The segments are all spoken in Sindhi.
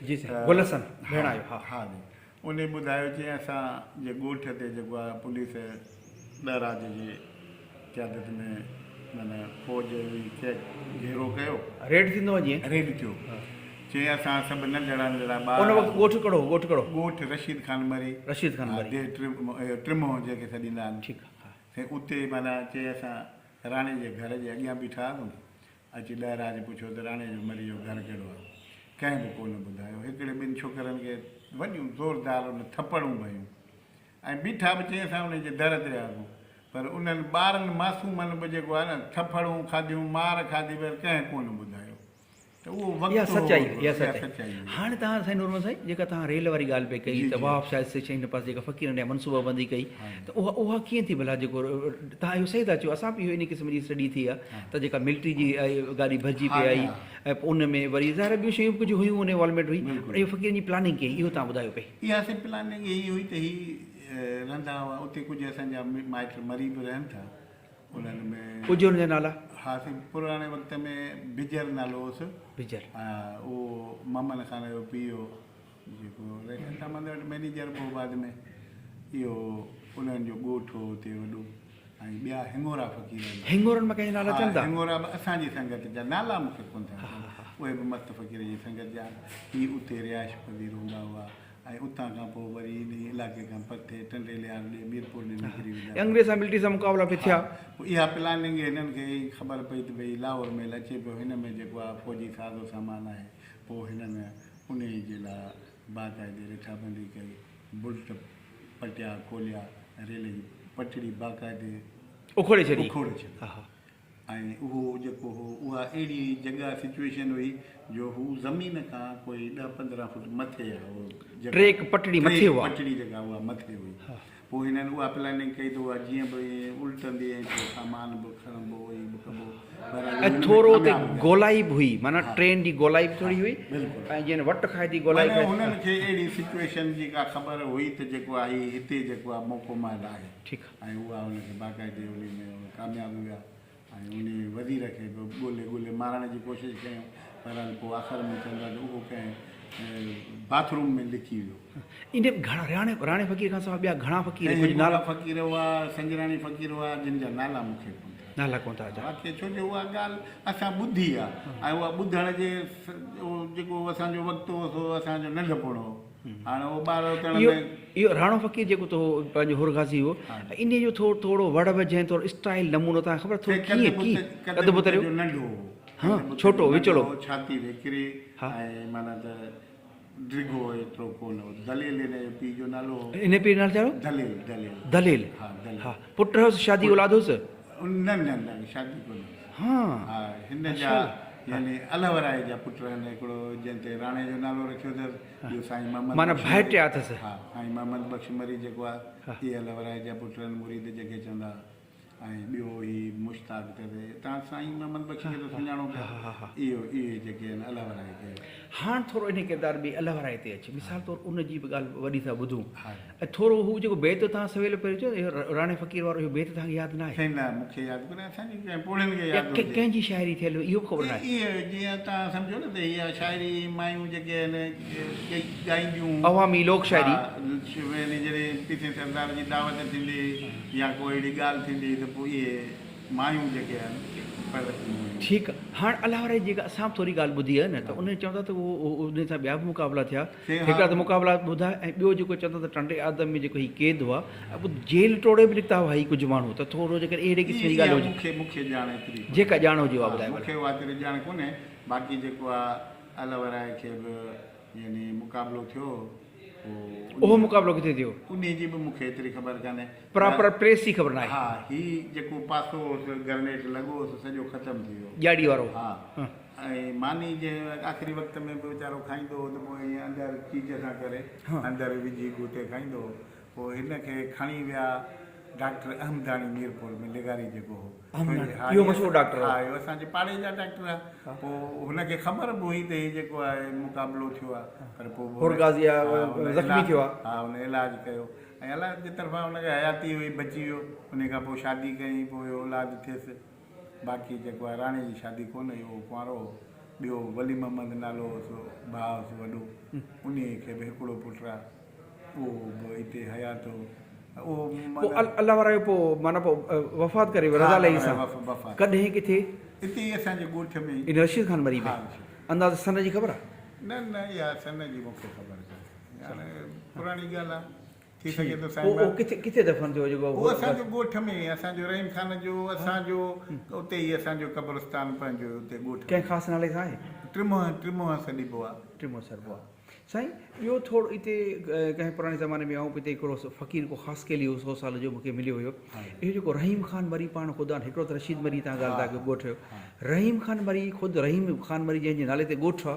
جي سائين گل حسن ڀيڻ آيو ها. ها جي انهي ٻڌايو چي اسان جي ڳوٺ تي جيڪو آهي پوليس ڏهراج جي قيادت ۾ معنيٰ فوج هئي کي گهيرو ڪيو. ريڊ ٿيندو آهي جيئن. ريڊ ٿيو چي اسان سڀ ننڍڙا ننڍڙا ٻار. ان وقت ڳوٺ ڪهڙو هو ڳوٺ ڪهڙو؟ ڳوٺ رشيد خان مري. رشيد خان مري. ديهه ٽمهو جنهن کي سڏيندا آهن. ٺيڪ آهي ها. سائين اتي معنيٰ چي اسان راڻي جي گهر جي اڳيان بيٺا هئاسون. اچي ڏهراج پڇيو ته راڻي جو مري جو گهر ڪهڙو آهي؟ ڪنهن به ڪو نه ٻڌايو. هڪڙي ٻن ڇوڪرن کي وڏيون زوردار ان ٿپڙون هنيون ۽ بيٺا به چئين اسان انهن جي در تي هئاسون. پر انهن ٻارن معصومن به جيڪو آهي نه ٿڦڙون کاڌيون، مار کاڌي پر ڪنهن ڪو نه ٻڌايو ته اهو وقت اها هو سچائي هئي، اها اها سچائي. سچائي هئي. هاڻي توهان سائين نورمحمد سائين جيڪا توهان ريل واري ڳالهه پئي ڪئي جي ته جي. واهه شايد سي هن پاسي جيڪا فقيرن اها منصوبه بندي ڪئي ها جي. ته اها اها ڪيئن ٿي ڀلا جيڪو توهان اهو صحيح ٿا چئو اسان به اهو انهي قسم جي اسٽڊي ٿي آهي ته جيڪا ملٽري جي گاڏي ڀرجي ها پئي جي آئي ها. ۽ پوء ان ۾ وري ظاهر آهي ٻيون شيون به ڪجهه هيون انوالومينٽ هئي پر بلڪل. اهو فقيرن جي پلاننگ ڪيئن اهو توهان ٻڌايو پئي. اها سي پلاننگ هي هئي ته هي رهندا هئا اتي ڪجهه اسان جا مائٽ مري به رهن ٿا انهن ۾. ڪجهه انهن جا نالا؟ ها سائين پراڻي وقت ۾ بجر نالو هوس. بجر. ها اهو محمد خان جو پيء هو جيڪو ريشن سامان وٽ مئنيجر به هو بعد ۾ اهو انهن جو ڳوٺ هو اتي وڏو ۽ ٻيا هڱورا فقير آهن. هڱورن مان ڪنهن جا نالا اچن ٿا؟ ها هڱورا به اسان جي سنگت جا نالا مون کي ڪونه ٿا اچن اهي به مست فقير جي سنگت جا آهن هي اتي رهائش پذير هوندا هئا. ۽ اتان کان پوء وري انهيء علائقي کان پرتي ٽنڊي ليار ڏي ميرپور ڏي نڪري ويندا هئا. انگريز سان ملٽري سان مقابلا پئي ٿيا. ها، پوء اها پلاننگ هنن کي خبر پئي ته ڀئي لاهور ميل اچي پيو، هن ۾ جيڪو آهي فوجي ساز و سامان آهي. پوء هنن انهيء جي لاء باقاعدي رٿابندي ڪئي، بلٽ پٽيا کوليا، ريل جي پٽڙي باقاعدي اکوڙي ڇڏي. اکوڙي ڇڏي. ۽ اهو جيڪو هو اها اهڙي جڳهه سچوئيشن هئي جو هو زمين کان ڪوئي ڏهه 15 فوٽ مٿي آهي اهو جڳهه ٽريڪ پٽڙي مٿي ٽريڪ هئا. پٽڙي جيڪا اها مٿي هئي پوء هنن اها پلاننگ ڪئي ته اها جيئن به ائين الٽندي ۽ پوء سامان به کڻبو هي به ڪبو بهرحال ۽ هن ۾ ٿورو اتي ڪامياب ويا. گولائي به هئي معنيٰ ها. ٽرين جي گولائي به ٿوري هئي بلڪل. ۽ جيئن وٽ کائي ٿي گولائي معنيٰ کائي ٿي. هنن کي اهڙي سچوئيشن جي ڪا خبر هئي ته جيڪو آهي هي هتي جيڪو آهي موقعو مهل آهي. ٺيڪ. ۽ اها ان کي باقاعدي انهي ۾ ڪامياب ويا ۽ انهي وزير کي به ڳولي ڳولي مارڻ جي ڪوشش ڪيائون بهرحال پوء آخر ۾ چوندا ته اهو ڪنهن باٿ روم ۾ لڪي ويو. انهي گهڻا راڻي راڻي فقير کان سواء ٻيا گهڻا فقير ۽ ڪجهه نالا. هڪڙا فقير هئا سنجراڻي فقير هئا جن جا نالا مون کي ڪونه ٿا نالا ڪونه ٿا اچن. واقعي ڇو جو اها ڳالهه اسان ٻڌي آ ۽ اها ٻڌڻ جي اهو جيڪو اسان جو وقت هو سو اسان جو ننڍپڻ هو. هاڻ اهو ٻار اتڻ اهو ۾. اهو راڻو فقير جيڪو تو پنهنجو حر غازي هو انهي جو ٿورو ٿورو وڙ وجهه ۽ ٿورو اسٽائيل نمونو توهان کي خبر ٿورو ڪيئن ڪيئن قد قد بت بت جو ننڍو هو ها ڇوٽو وچڙو ڇاتي ويڪري ۽ معنيٰ ته ڊگهو ايترو ڪونه هو دليل هن جو پيء جو نالو هو هن پيء جو نالو ڇا هو دليل دليل دليل ها دليل ها پٽ هوس شادي اولاد هوس نه نه نه شادي ڪونه هوس ها ها هن جا يعني الهورائي جا پٽ آهن هڪڙو جنهن تي راڻي جو نالو رکيو اٿس ٻيو سائين محمد معنيٰ بخش ڀائٽيا مري اٿس. ها سائين محمد بخش مري جيڪو آهي اهي الهورائي جا پٽ آهن مريد جيڪي چوندا ۽ ٻيو هي مشتاق اٿس توهان سائين محمد بخش کي ته سڃاڻو پيا اهو اهي جيڪي آهن الهورائي کي. هاڻ ٿورو انهي ڪردار ٻي الهورائي تي اچ مثال طور ان جي به ڳالهه وڏي ٿا ٻڌون ۽ ٿورو هو جيڪو بيت توهان سويل پهريون چيو اهو راڻي فقير وارو اهو بيت توهان کي ياد ناهي؟ سائين نه مون کي ياد ڪونهي اسان جي ڪنهن پوڙهن کي ياد هجي. ڪنهن جي شاعري ٿيل هئي اهو به خبر ناهي. اهي جيئن توهان سمجهو نه ته اها شاعري مايون جيڪي آهن ڳائينديون هيون. عوامي لوڪ شاعري. ها يعني جڏهن پيسين سردار جي دعوت ٿيندي هئي يا ڪو اهڙي ڳالهه ٿيندي هئي ته پوء اهي مايون جيڪي آهن پر. ٺيڪ هاڻ الله واري جي جيڪا اسان به ٿوري ڳالهه ٻڌي آهي نه ته انهي چون ٿا ته اهو انهي سان ٻيا به مقابلا ٿيا هڪڙا ته مقابلا ٻڌا ۽ ٻيو جيڪو چون ٿا ته ٽنڊي آدم ۾ جيڪو هي قيد هئا ۽ پوء جيل ٽوڙي به نڪتا هئا هي ڪجهه ماڻهو ته ٿورو جيڪڏهن اهڙي قسم جي ڳالهه هجي. مون کي مون کي ڄاڻ ايتري ڪونهي. جيڪا ڄاڻ هجي اها ٻڌايو مون ڀلا. کي اها ايتري ڄاڻ ڪونهي باقي جيڪو آهي الله ورائي کي به يعني مقابلو ٿيو پوء اهو مقابلو ڪٿي ٿيو؟ انهي جي به مون کي ايتري خبر ڪانهي. پراپر پليس جي خبر ناهي. ها هي جيڪو پاسو هوس گرنيٽ لڳو هوس سڄو ختم ٿي ويو. ڄاڙي وارو. ها ۽ ماني جنهن آخري وقت ۾ به ويچارو کائيندو هو ته پوء ائين اندر چيچ سان ڪري اندر وجهي گهوٽي کائيندو هو. پوء هن کي کڻي ويا ڊاڪٽر احمداڻي ميرپور ۾ لغاري جيڪو هو. احمداڻي اهو مشهور ڊاڪٽر هو. ها اهو اسان جي پاڙي جا ڊاڪٽر ها. پوء هن کي خبر به هئي ته هي جيڪو آهي مقابلو ٿيو آهي پر پوء به حر غازي زخمي ٿيو آهي. ها هن علاج ڪيو ۽ الله جي طرفان هن کي حياتي هئي بچي ويو. انهي کان پوء شادي ڪيائين پوء اولاد ٿيس. باقي جيڪو آهي راڻي جي شادي ڪونه هئي اهو ڪنوارو هو. ٻيو ولي محمد نالو هوس، ڀاء هوس وڏو، انهيء کي به هڪڙو پٽ آ، اهو به اتي حيات هو. اهو پوء معنيٰ. الله وارو پوء معنيٰ پوء وفات ڪري ويو ها رضا الله عليه سان. وارو وفات. ڪڏهن ڪٿي؟ اتي ئي اسان جي ڳوٺ ۾ ئي. ان رشيد خان مري ۾. ها رشيد. انداز سن جي خبر آ؟ نه نه اها سن جي مون کي خبر ڪانهي. هاڻي پراڻي ڳالهه آ. ٿي سگهي ٿو سائين پوء مان. ڪٿي ڪٿي دفن ٿيو جيڪو هو اسان جو ڳوٺ ۾ اسان جو رحيم خان جو اسان جو اتي ئي اسان جو قبرستان پنهنجو اتي ڳوٺ ۾. ڪنهن خاص نالي سان آهي؟ ٽمونهن ٽمونهن سڏبو آ. ٽمونهن سڏبو آ. سائين ٻيو ٿورو اتي ڪنهن پراڻي زماني ۾ آئون به اتي هڪڙو فقير ڪو خاص ڪيلي هو سو سال جو مون کي مليو هيو اهو جيڪو رحيم خان مري پاڻ خود آن هڪڙو ته رشيد مري تان ڳالهه ٿا ڪيو ڳوٺ جو رحيم خان مري خود رحيم خان مري جنهن جي نالي تي ڳوٺ آ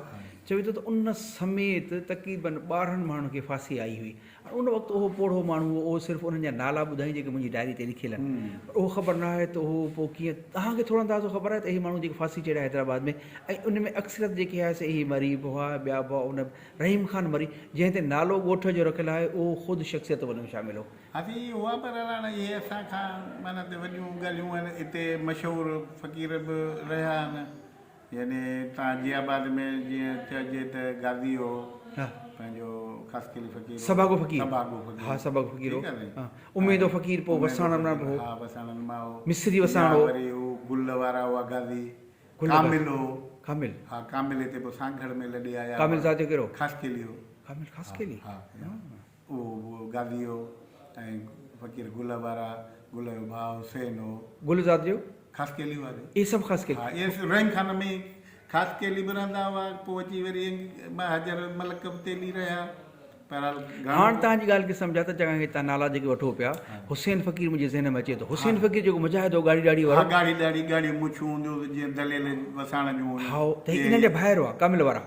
چوي ٿو ته ان سميت تقريبن 12 ماڻهن کي ڦاسي آئي هئي ان وقت اهو پوڙهو ماڻهو هو، اهو صرف انهن جا نالا ٻڌائين جيڪي منهنجي ڊائري تي لکيل آهن. پر اهو خبر نه آهي ته اهو پوء ڪيئن، توهان کي ٿورو اندازو خبر آهي ته اهي ماڻهو جيڪي ڦاسي چڙهيا حيدرآباد ۾ ۽ ان ۾ اڪثريت جيڪي آهي سي اهي مري به هئا ٻيا به هئا، ان رحيم خان مري جنهن تي نالو ڳوٺ جو رکيل آهي اهو خود شخصيت ان ۾ شامل هو. ها سائين اهي هئا پر هاڻ اهي اسان کان معنيٰ ته وڏيون ڳالهيون آهن اتي مشهور فقير به رهيا آهن. يعني تان جي آباد ۾ جيئن چئجي ته غازي هو پنهنجو خاصخيلي فقير هو سڀاڳو فقير سڀاڳو فقير ها سڀاڳو فقير هو ٺيڪ آهي ها اميدو فقير پوء وساڻن مان به هو ها وساڻن مان هو مصري وساڻ هو يا وري هو گل وارا هئا غازي ڪامل هو ڪامل ها ڪامل هتي پوء سانگهڙ ۾ لڏي آيا ڪامل ذات جو ڪهڙو خاصخيلي هو ڪامل خاصخيلي ها اهو به غازي هو ۽ فقير گل وارا گل جو ڀاء حسين هو گل ذات جو خاصخيلي واري. اهي سڀ خاصخيلي. ها اهي رحيم خان ۾ ئي خاصخيلي به رهندا هئا پوء اچي وري مهاجر ملڪ به تيلي رهيا بهرحال گهڻو. هاڻ توهان جي ڳالهه کي سمجهان ته چڱا هي توهان نالا جيڪي وٺو پيا حسين فقير منهنجي ذهن ۾ اچي ٿو حسين فقير جيڪو مجاهد هو ڳاڙهي ڏاڙهي وارو. ها ڳاڙهي ڏاڙهي ڳاڙهيون مڇون هونديون هيس جيئن دليل وساڻ جون هيون. هائو ته هي انهن جا ڀائر هئا ڪامل وارا.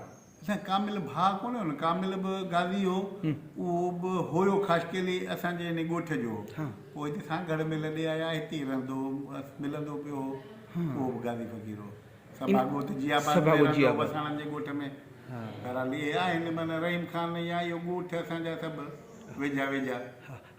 نه ڪامل ڀاء ڪونه هو نه ڪامل به غازي هو اهو به هيو خاصخيلي اسان جي انهي ڳوٺ جو هو پوء هتي سانگهڙ ۾ لڏي آيا هتي ئي رهندو هو ملندو پيو هو اهو به غازي فقير هو سڀاڳو ته جي آباد ۾ رهندو هو وساڻن جي ڳوٺ ۾ بهرحال اهي آهن معنيٰ رحيم خان يا اهو ڳوٺ اسان جا سڀ ويجها ويجها.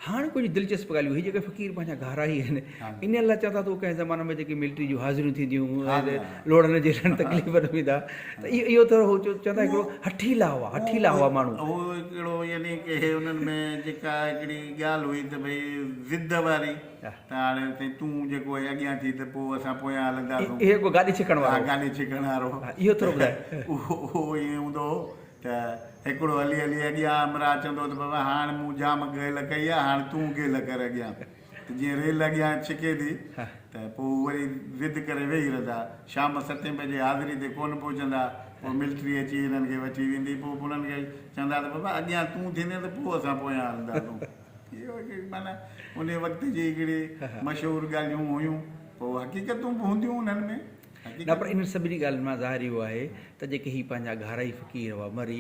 هاڻ ڪجهه دلچسپ ڳالهيون، هي جيڪي فقير پنهنجا گهارائي آهن، انهن لاء چون ٿا ته ڪنهن زماني ۾ جيڪي ملٽري جون حاضريون ٿينديون هيون ۽ لوڙهن جهڙن تڪليفن ۾ ويندا ته اهو ٿورو هو چون ٿا هڪڙو هٺيلا هئا، هٺيلا هئا ماڻهو. اهو هڪڙو يعني ڪي انهن ۾ جيڪا هڪڙي ڳالهه هئي ته ڀئي ضد واري ته هاڻي سائين تون جيڪو آهين اڳيان ٿي ته پوء اسان پويان هلنداسون. اهو هڪ گاڏي ڇڪڻ وارو. ها گاڏي ڇڪڻ وارو. اهو ٿورو ٻڌاء. اهو ائين هوندو هو ته هڪڙو هلي هلي اڳيان همراهه چوندو هو ته بابا هاڻ مون جام گيل ڪئي آهي هاڻ تون گيل ڪر اڳيان ته جيئن ريل اڳيان ڇڪي ٿي ته پوء هو وري ضد ڪري ويهي رهندا. شام ستين بجي حاضري تي ڪونه پهچندا پوء ملٽري اچي هنن کي وٺي ويندي پوء انهن کي چوندا ته بابا اڳيان تون ٿيندين ته پوء اسان پويان هلنداسون. اهو هڪ معنيٰ انهي وقت جي هڪڙي مشهور ڳالهيون هيون پوء حقيقتون به هونديون انهن ۾. نه پر انهن سڀني ڳالهين مان ظاهر اهو آهي ته جيڪي هي پنهنجا گهارائي فقير هئا مري،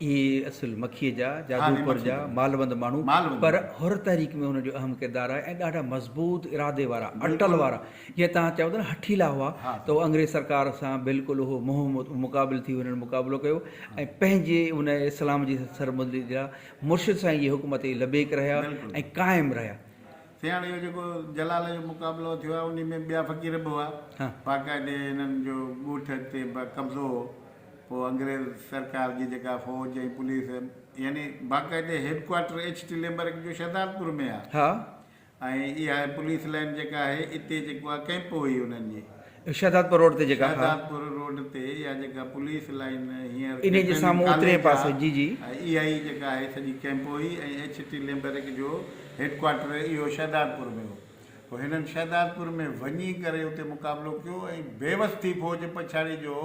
اهي اصل مکيء جا، جادوپور جا، مالوند ماڻهو پر حر تحريڪ ۾ انهن جو اهم ڪردار آهي ۽ ڏاڍا مضبوط ارادي وارا، اٽل وارا، جيئن توهان چئو ٿا نه هٺيلا هئا ته اهو انگريز سرڪار سان بلڪل اهو منهن مقابل ٿي انهن مقابلو ڪيو ۽ پنهنجي ان اسلام جي سربلندي لاء مرشد سائين جي حڪم تي لبيڪ رهيا ۽ قائم رهيا. سياڻ اهو جيڪو جلال جو مقابلو ٿيو آهي انهي ۾ ٻيا فقير به هئا باقاعدي هنن جو ڳوٺ تي به قبضو هو پوء انگريز سرڪار جي جيڪا فوج ۽ پوليس يعني باقاعدي head quarter H T Lambrick جو شهدادپور ۾ آهي ۽ اها پوليس لائين جيڪا آهي اتي جيڪو آهي ڪئمپ هئي انهن جي. شهدادپور روڊ تي جيڪا. شهدادپور روڊ تي اها جيڪا پوليس لائين هينئر انهي جي ٽريننگ سامهون اترئين ڪاليج پاسي جي جي. آهي اها ئي جيڪا آهي سڄي ڪئمپ هئي ۽ ايڇ ٽي ليمبرڪ جو هيڊ ڪوارٽر اهو شهدادپور ۾ هو. پوء هنن شهدادپور ۾ وڃي ڪري اتي مقابلو ڪيو ۽ بيوس ٿي فوج پڇاڙي جو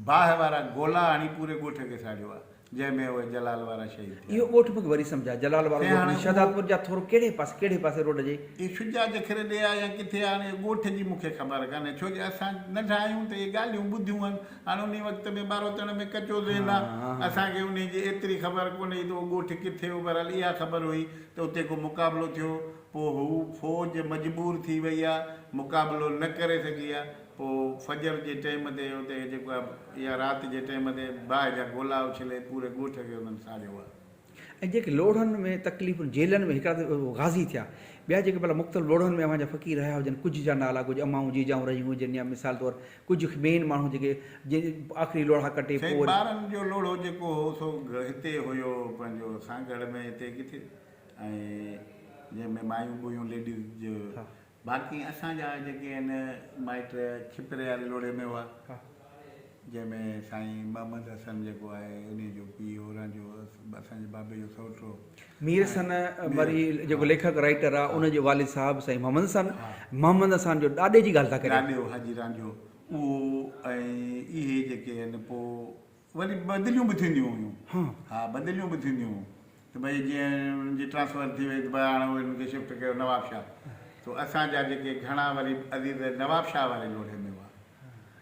باهه وارا گولا هڻي پوري ڳوٺ کي ساڙيو آهي. جنهن ۾ اهي جلال وارا شهيد ٿيا. اهو ڳوٺ مون کي وري سمجهاء. جلال وارو سائين ڳوٺ هاڻي ۾ شهدادپور جا ٿورو ڪهڙي پاسي ڪهڙي پاسي روڊ جي. اهي شجاع جکري ڏي آ يا ڪٿي آ هاڻي اهو ڳوٺ جي مون کي خبر ڪانهي ڇو جو اسان ننڍا آهيون ته اهي ڳالهيون ٻڌيون آهن هاڻي انهي وقت ۾ ٻاروتڻ ۾ ڪچو ذهن آ اسان کي انهي جي ايتري خبر ڪونهي ته اهو ڳوٺ ڪٿي هو بهرحال اها خبر هئي ته اتي ڪو مقابلو ٿيو پوء هو فوج مجبور ٿي وئي آ مقابلو نه ڪري سگهي آ پوء فجر جي ٽيم تي اتي جيڪو آهي يا رات جي ٽيم تي باهه جا گولا اڇلي پوري ڳوٺ کي انهن ساڙيو آهي. ۽ جيڪي لوڙهن ۾ تڪليفن جيلن ۾ هڪڙا ته غازي ٿيا ٻيا جيڪي ڀلا مختلف لوڙهن ۾ اوهان جا فقير رهيا هجن ڪجهه جا نالا ڪجهه امائون جيجائون رهيون هجن يا مثال طور ڪجهه مين ماڻهو جيڪي جن آخري لوڙها ڪٽي پوء سائين وري. ٻارن جو لوڙهو جيڪو هو سو هتي هيو پنهنجو سانگهڙ ۾ هتي ڪٿي ۽ جنهن ۾ مايون ٻويون ليڊيز جو باقي اسان جا جيڪي آهن مائٽ کپري واري لوڙهي ۾ هئا جنهن ۾ سائين محمد حسن جيڪو آهي انهي جو پيء هو رانجهو اسان جي بابي جو سئوٽ هو. مير حسن مري جيڪو ليکڪ رائيٽر آ ان جو والد صاحب سائين محمد حسن محمد حسن جو ڏاڏي جي ڳالهه ٿا ڪريو. ڏاڏي هو حاجي رانجهو اهو ۽ اهي جيڪي آهن پوء وري بدليون به ٿينديون هيون ها بدليون به ٿينديون هيون ته ڀئي جيئن انهن جي ٽرانسفر ٿي وئي ته ڀئي هاڻي انهن کي شفٽ ڪيو نوابشاهه ته اسان جا جيڪي گهڻا وري عزيز نوابشاهه واري لوڙهي ۾ هئا.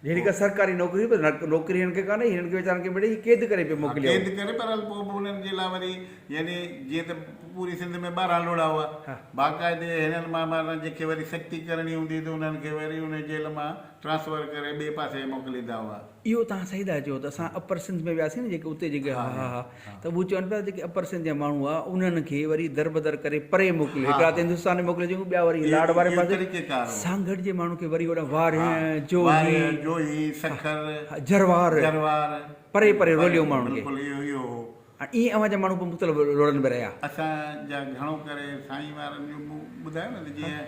جهڙي ڪا سرڪاري نوڪري پر نوڪري هنن کي ڪانه هئي، هنن کي ويچارن کي مڙئي قيد ڪري پئي موڪليائون. قيد ڪري پر پوء به انهن جي لاء وري يعني جيئن ته پوري سنڌ ۾ 12 لوڙها هئا باقاعدي هنن مان معنيٰ جنهن کي وري سختي ڪرڻي هوندي هئي ته انهن کي وري ان جيل مان ٽرانسفر ڪري ٻئي پاسي موڪليندا هئا. اهو توهان صحيح ٿا چئو ته اسان اپر سنڌ ۾ وياسين نه جيڪي اتي جيڪي ها ها ها ته هو چون پيا جيڪي اپر سنڌ جا ماڻهو هئا انهن کي وري دربدر ڪري پري موڪليو هڪڙا ته هندستان ۾ موڪلي چڪو ٻيا وري لاڙ واري پاسي سانگهڙ جي ماڻهن کي وري هوڏانهن وارهه جوهي جوهي سکر جروار جروار پري پري روليو ماڻهن کي بلڪل اهو اهو هو. ۽ ائين اوهان جا ماڻهو به مختلف لوڙن ۾ رهيا. اسان جا گهڻو ڪري سائين وارن جو مون ٻڌايو نه ته جيئن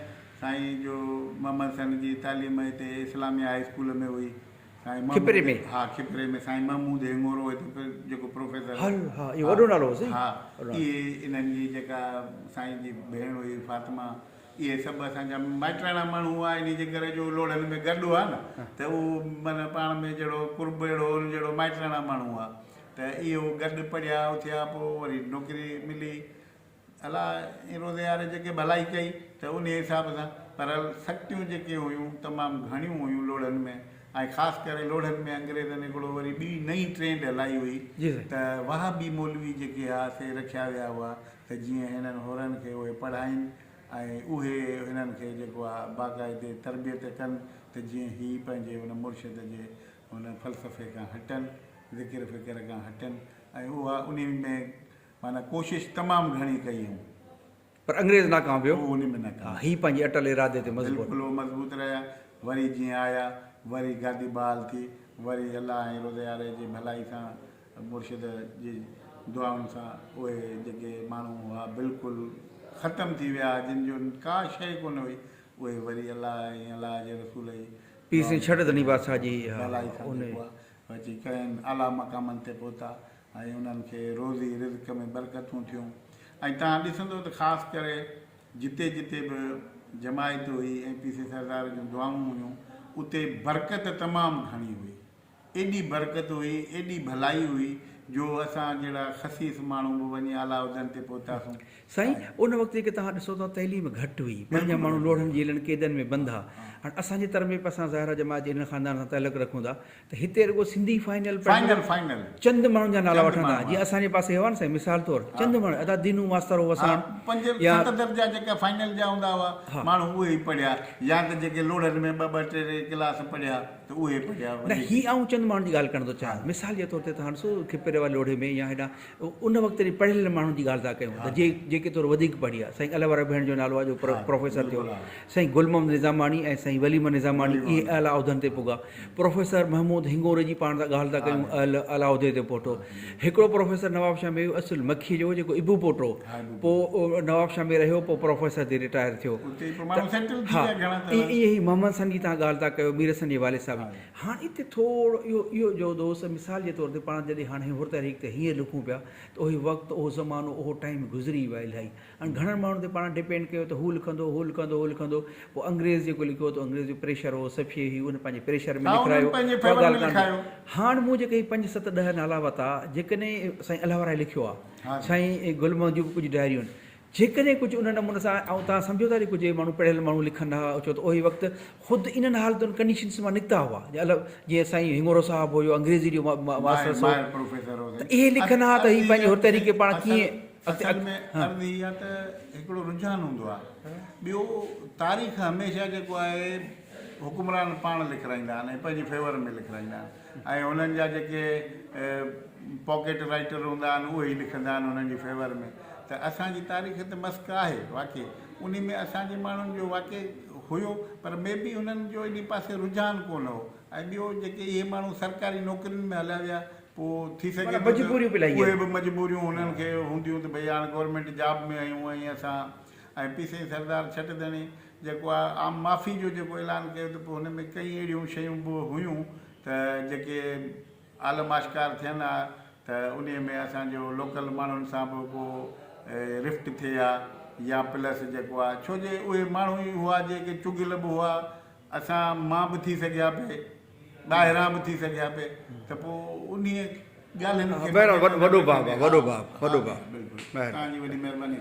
سائين جو محمد حسن جي تعليم هتي اسلاميه هاء اسڪول ۾ هئي سائين محمود کپري ۾. ها کپري ۾ سائين محمود هڱورو هتي جيڪو پروفيسر هل ها اهو وڏو نالو هو سائين ها اهي انهن جي جيڪا سائين جي ڀيڻ هئي فاطمه اهي سڀ اسان جا مائٽاڻا ماڻهو هئا انهي جي ڪري جو لوڙهن ۾ گڏ هئا نه ته اهو معنيٰ پاڻ ۾ جهڙو قرب اهڙو هو جهڙو مائٽاڻا ماڻهو هئا ته اهو گڏ پڙهيا اٿيا پوء وري نوڪري ملي الله ۽ روزياري جيڪي ڀلائي ڪئي ته انهي حساب سان پر سختيون جيڪي هيون تمام گهڻيون هيون لوڙهن ۾ ۽ خاص ڪري لوڙهن ۾ انگريزن هڪڙو وري ٻي نئين ٽرينڊ هلائي هئي ته وهابي مولوي جيڪي هئا سي رکيا ويا هئا ته جيئن هنن حرن کي اهي پڙهائين ۽ اهي هنن کي جيڪو آهي باقاعدي تربيت ڪن ته جيئن هي پنهنجي ان مرشد جي ان فلسفي کان هٽن ذڪر فڪر کان هٽن ۽ اها انهي ۾ معنيٰ ڪوشش تمام گهڻي ڪئي هئون. پر انگريز ناڪام ويو. هو انهي ۾ ناڪام. ها هي پنهنجي اٽل ارادي تي مضبوط. بلڪل هو مضبوط رهيا. وري جيئن آيا وري گادي بحال ٿي. وري الله ۽ روزياري جي ڀلائي سان مرشد جي دعائن سان اهي جيڪي ماڻهو هئا بلڪل ختم ٿي ويا جن جو ڪا شيء ڪونه هئي اهي وري الله ۽ الله جي رسول جي پير سائين ڇڙ ڌڻي بادشاهه جي ڀلائي سان جيڪو آهي اچي ڪنهن اعليٰ مقامن تي پهتا. ۽ انهن کي روزي رزق ۾ برڪتون ٿيون ۽ توهان ڏسندو ته خاص ڪري جتي جتي به جماعت هئي ۽ پي سي سردار جون دعائون هيون اتي برڪت تمام گهڻي هئي ايڏي برڪت هئي ايڏي ڀلائي هئي جو اسان جهڙا خسيس ماڻهو به وڃي اعليٰ عهدن تي پهتاسون. سائين ان وقت جيڪي توهان ڏسو ٿا تعليم گهٽ هئي پنهنجا ماڻهو لوڙهن جيلن قيدن ۾ بند ها هاڻ اسان جي تر ۾ به اسان ظاهر آهي جماعت جي انهن خاندان سان تعلق رکون ٿا ته هتي رڳو سنڌي فائنل فائنل فائنل چند ماڻهن جا نالا وٺندا جيئن اسان جي پاسي هئا نه سائين مثال طور چند ماڻهو ادا دينو ماستر هو وساڻ پنج ست درجا جيڪا فائنل جا هوندا هئا ماڻهو اهي ئي پڙهيا يا ته جيڪي لوڙهن ۾ ٻه ٻه ٽي ٽي ڪلاس پڙهيا ته اهي پڙهيا نه هي آئون چند ماڻهن جي ڳالهه ڪرڻ ٿو چاهيان مثال جي طور تي توهان ڏسو کپري واري لوڙهي ۾ يا هيڏانهن ان وقت جي پڙهيل ماڻهن جي ڳالهه ٿا ڪيون ته جي جيڪي ٿورو وڌيڪ پڙهيا سائين الله وارا ڀيڻ جو نالو آهي جو پروفيسر ٿيو سائين گل محمد نظاماڻي ۽ سائين ولي محمد نظاماڻي اهي اعليٰ عهدن تي پڳا. پروفيسر محمود هنڱوري جي پاڻ ڳالهه ٿا ڪيون اعليٰ عهدي تي پهتو. هڪڙو پروفيسر نوابشاهه ۾ اصل مکيء جو هو جيڪو ابو پوٽو هو پوء نوابشاهه ۾ رهيو پوء پروفيسر ٿي رٽائر ٿيو. ته ها ائين ئي محمد حسن جي توهان ڳالهه ٿا ڪيو مير حسن جي والد صاحب جي. هاڻ اتي ٿورو اهو اهو جو دوست مثال جي طور تي پاڻ جڏهن هاڻ هن حر تحريڪ تي هينئر لکون پيا ته اهي وقت اهو زمانو اهو ٽائيم گذري ويو آهي الائي هاڻي گهڻن ماڻهن تي پاڻ ڊپينڊ ڪيو ته هو لکندو هو لکندو هو لکندو پوء انگريز جيڪو لکيو ته انگريز جو پريشر هو سڀ شيء هئي ان پنهنجي پريشر ۾ ها انهن لکرايو پنهنجي اها فيور ۾ ڳالهه ڪانه لکايو. هاڻ مون جيڪي هي پنج ست ڏهه نالا ورتا جيڪڏهن سائين الله وارائي لکيو آهي ها جي. سائين گل محمد جون به ڪجهه ڊائريون آهن جيڪڏهن ڪجهه ان نموني سان ۽ توهان سمجهو ٿا ته ڪجهه ماڻهو پڙهيل ماڻهو لکن ها ڇو ته اهي وقت خود انهن حالتن ڪنڊيشنس مان نڪتا هئا جيئن الف جيئن سائين هڱورو صاحب هيو انگريزي جو ماهر ماستر سو ماهر پروفيسر هو ته سائين اهي لکن ها ته هي پنهنجي حر تحريڪ پاڻ اصل ڪيئن اڳتي اصل ۾ عرض هي آهي ته هڪڙو رجحان هوندو آهي ٻيو تاريخ هميشه جيڪو آهي حڪمران پاڻ لکرائيندا آهن ۽ پنهنجي فيور ۾ لکرائيندا آهن ۽ انهن جا جيڪي پاڪيٽ رائيٽر هوندا آهن اهي ئي لکندا آهن انهن جي فيور ۾ ته اسان جي تاريخ ته مسڪ آهي واقعي انهي ۾ اسان جي ماڻهن جو واقعي هيو پر مي بي هنن جو انهي پاسي رجحان ڪونه هو ۽ ٻيو جيڪي اهي ماڻهو سرڪاري نوڪرين ۾ هليا ويا پوء ٿي سگهي ٿو ته اهي به مجبوريون هنن کي هونديون ته ڀئي هاڻ گورنمينٽ جاب ۾ آهيون ۽ اسان ۽ پي سائين سردار ڇٽ ڌڻي جيڪو آهي عام معافي جو جيڪو اعلان ڪيو ته پوء هن ۾ ڪئين اهڙيون شيون به هيون ته جيڪي عالم آشڪار ٿين ها ته انهي ۾ اسان جو لوڪل ماڻهن سان به ڪو رفٽ ٿئي ها يا پلس جيڪو آ ڇو جي اهي ماڻهو ئي هئا جيڪي چغل به هئا اسان مان به ٿي سگهيا پئي ٻاهران به ٿي سگهيا پئي ته پوء انهي ڳالهين کي بهرحال وڏو باب آ وڏو باب وڏو باب بلڪل توهان جي وڏي مهرباني.